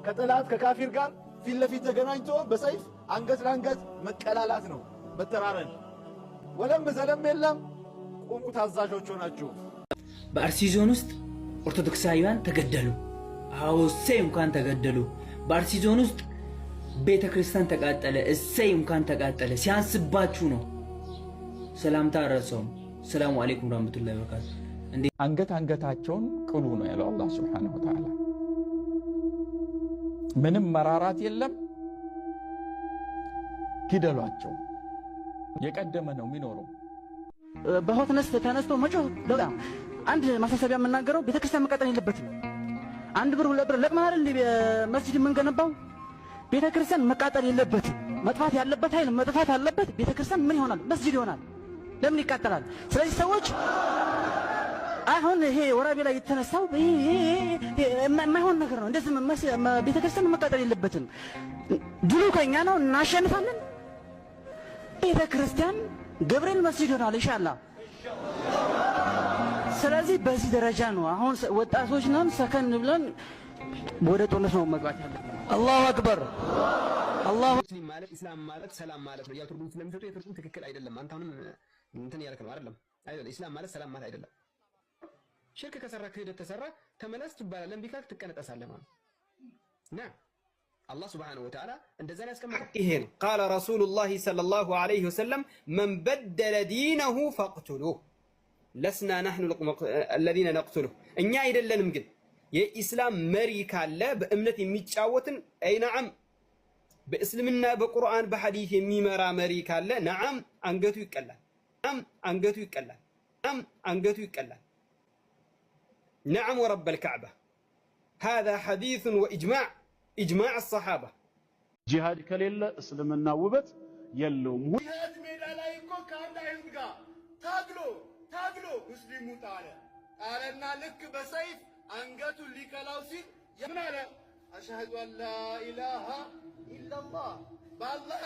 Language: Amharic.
ከጠላት ከካፊር ጋር ፊት ለፊት ተገናኝቶ በሰይፍ አንገት ለአንገት መቀላላት ነው፣ መተራረድ። ወለም ዘለም የለም። ቁሙ፣ ታዛዦች ሆናችሁ። በአርሲ ዞን ውስጥ ኦርቶዶክሳውያን ተገደሉ። አዎ፣ እሰይ እንኳን ተገደሉ። በአርሲ ዞን ውስጥ ቤተ ክርስቲያን ተቃጠለ። እሰይ እንኳን ተቃጠለ። ሲያንስባችሁ ነው። ሰላምታ አረሰውም። ሰላሙ አለይኩም ረህመቱላሂ ወበረካቱ። አንገት አንገታቸውን ቅሉ ነው ያለው አላህ ሱብሓነሁ ወተዓላ። ምንም መራራት የለም፣ ግደሏቸው። የቀደመ ነው የሚኖረው። በ hotness ተነስቶ መጮህ በጣም አንድ ማሳሰቢያ የምናገረው፣ ቤተክርስቲያን መቃጠል የለበትም። 1 ብር 2 ብር ለቅመን አይደል መስጂድ የምንገነባው? ቤተክርስቲያን መቃጠል የለበትም። መጥፋት ያለበት ኃይል መጥፋት አለበት። ቤተክርስቲያን ምን ይሆናል? መስጂድ ይሆናል። ለምን ይቃጠላል? ስለዚህ ሰዎች አሁን ይሄ ወራቤ ላይ የተነሳው ይሄ የማይሆን ነገር ነው። እንደዚህ ቤተክርስቲያን መቃጠል የለበትም። ድሉ ከኛ ነው፣ እናሸንፋለን። ቤተክርስቲያን ገብርኤል መስጂድ ይሆናል ኢንሻአላህ። ስለዚህ በዚህ ደረጃ ነው አሁን ወጣቶች ነን፣ ሰከን ብለን ወደ ጦርነት ነው መግባት ያለብን። አላሁ አክበር፣ አላሁ ሙስሊም ማለት፣ ኢስላም ማለት ሰላም ማለት ነው እያሉ ትርጉም ስለሚሰጡ የትርጉም ትክክል አይደለም። አንተ አሁንም እንትን እያልክ ነው። አይደለም፣ አይደለም። ኢስላም ማለት ሰላም ማለት አይደለም። ሽርክ ከሰራ፣ ክህደት ተሰራ ተመለስ ትባላለህ። እምቢ ካልክ ትቀነጠሳለህ ማለት ነው። አላህ ሱብሓነሁ ወተዓላ እንደዛ ነው ያስቀመጠው። ይሄ ነው። قال رسول الله صلى الله عليه وسلم من بدل دينه فاقتلوه لسنا نحن الذين نقتله እኛ አይደለንም። ግን የኢስላም መሪ ካለ በእምነት የሚጫወትን أي نعم በእስልምና በቁርአን በሐዲስ የሚመራ መሪ ካለ نعم አንገቱ ይቀላል። نعم አንገቱ ይቀላል። نعم አንገቱ ይቀላል። نعم ورب الكعبة هذا حديث وإجماع إجماع الصحابة። ጂሃድ ከሌለ እስልምና ውበት የለውም። ጂሃድ ሜዳ ላይ እኮ ከአንድ አይሁድ ጋር ታግሎ ታግሎ ሙስሊሙ ጣለ ጣለና ልክ በሰይፍ አንገቱን ሊቀላው ሲል ምን አለ? أشهد أن لا إله إلا الله በአላህ